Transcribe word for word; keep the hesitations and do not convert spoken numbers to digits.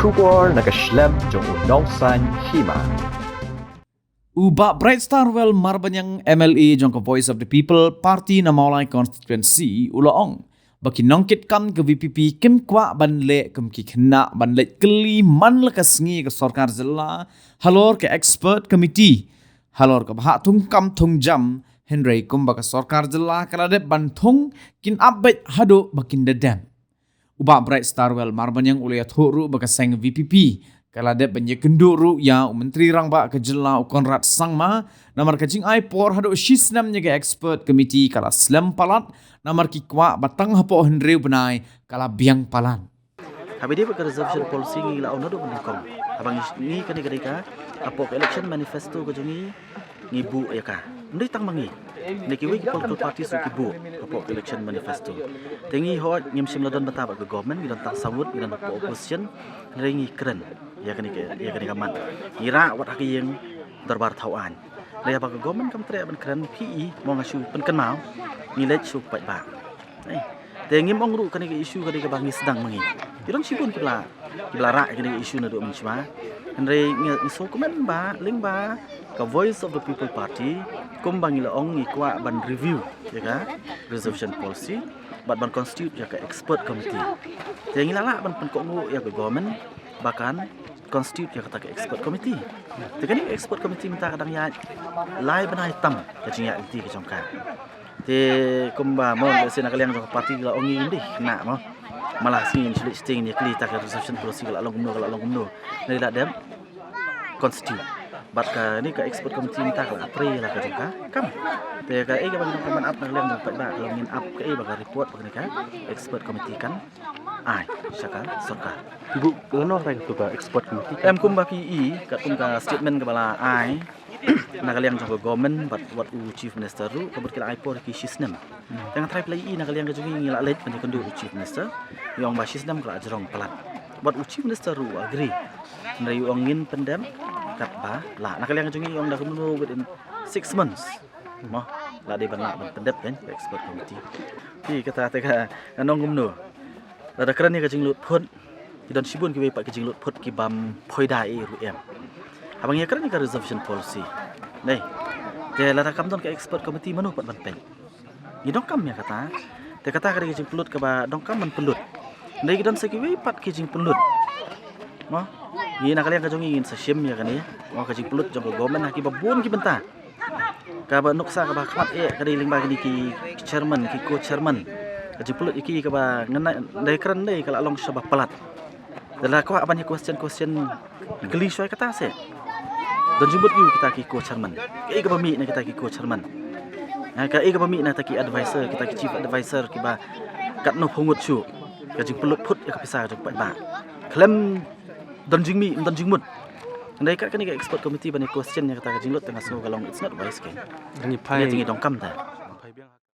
Khubor na ka shlem jong u Nongsaiñ Hima. U Bah Brightstarwell Marbaniang, M L A jong ka Voice of the People Party na Mawlai Constituency, u la ong ba ki nongkitkam ka V P P kim kwah ban leh kum ki khynnah ban leit kylli man la ka sngi ka sorkar jylla halor ka expert committee halor ka bhah thung kam thung jam, hynrei kumba ka sorkar jylla ka la dep ban thung, kin ap beit haduh ba kin da dem. U Bah Brightstarwell Marbaniang u la ïathuh ruh ba ka seng V P P ka la dep ban ïakynduh ruh ïa u Myntri Rangbah ka jylla u Conrad Sangma namar ka jingai por haduh shisnem ïa ka expert committee ka la slem palat namar ki kwah ba tang hapoh hynriew bnai ka la biang palat. Haba ïadei bad ka reservation policy ngi la ong naduh mynnyngkong. Haba ngi, ngi kane ka dei ka, hapoh ka election manifesto ka jong ngi, ngi buh ïa ka. Ym dei tang ma ngi, ne kiwei ki political parties ruh ki buh hapoh ka election manifesto. Te ngi hooid ngim shym la don bynta bad ka government, ngi don tang saw ngut, ngi don hapoh opposition. Hynrei ngi kren ïa kane ka, ïa kane ka mat. Ngi rah wat ha ka ïing dorbar thaw aiñ. Hynrei haba ka government kam treh ban kren, phi i, mo nga shu pynkynmaw, ngi leit sha u paidbah. Eh, te ngim ong ruh kane ka issue ka dei kaba ngi sdang ma ngi. Ki don shibun kiba la, kiba la rah kane ka issue naduh mynshwa. Hynrei ngi, ngi sngewkmen ba lyngba ka Voice of the People Party, kumba ngi la ong, ngi kwah ban review ïa ka reservation policy bad ban constitute ïa ka expert committee. Te ngi la lah ban pynkohnguh ïa ka government ba kan constitute ïa kata ka expert committee. Te kane ka expert committee mynta ka dang ïaid lai bnai tam ka jingïaid lynti ka jong ka. Te kumba mo, lehse na ka liang jong ka party la ong ngi ngim dei khynnah mo. Mala sngi ngin shu leit shiteng ngin ïakylli ta ka reservation policy ka la long kumno, ka la long kumno. Ngi la dep constitute. Bad kane ka expert committee mynta ka la trei la ka jong ka kam. Te kaei kaba ngi donkam ban ap na ka liang jong ka paidbah ka long ngin ap kaei ba ka report ba kane ka expert committee kan ai sha ka sorkar. Phi buh lano rank tu ka expert committee? Em, kumba phi i, katkum ka statement kaba la ai na ka liang jong ka government bad wat u Chief Minister ruh, ka mut ki la ai por ki shisnem. Te nga tharai phi la i na ka liang ka jong ngi, ngi la leit ban ïakynduh u Chief Minister, ngi ong ba shisnem ka la jrong palat. Bad u Chief Minister ruh u agree. Hynrei u ong ngin pyndep katba lah. Na ka liang ka jong ngi ngi ong da kumno within six months. Mo, la dei ban lah ban pyndep kan ka expert committee. Phi kata te ka nong kumno. Lada kren ïa ka jinglut phut, ki don shibun kiwei pat ki jinglut phut ki bym poi da ei ruh em. Haba ngi ïakren ïa ka reservation policy, dei, te lada kam don ka expert committee mano pat ban peit? Ngi donkam ïa kata. Te kata ka dei ka jingpynlut kaba donkam ban pynlut. Dei, ki don sa kiwei pat ki jingpynlut. Mo, ngi na ka liang ka jong ngi ngin sa shim ïa kane, mo, ka jingpynlut jong ka government ha kiba bun ki bynta. Kaba nuksa kaba khmat eh ka dei lyngba kine ki chairman, ki co-chairman. Ka jingpynlut ïa ki kaba ngan dei kren dei ka la long shaba palat. Te la kwah ban ïa question, question kylli shwa kata se. Don jingmut ïa kita ki co-chairman. Kaei kaba mih na kita ki co-chairman? Ha, kaei kaba mih na kita ki advisor, kita ki chief advisor kiba katno phew ngut shuh? Ka jingpynlut phut ïa ka pisa ka jong paidbah. Khlem don jingmih, don jingmut. Hynrei kat kane ka expert committee ban ïa question ïa kata ka jinglut, te nga sngew ka long it's not wise, kan. Ngi phai, ngi donkam ta.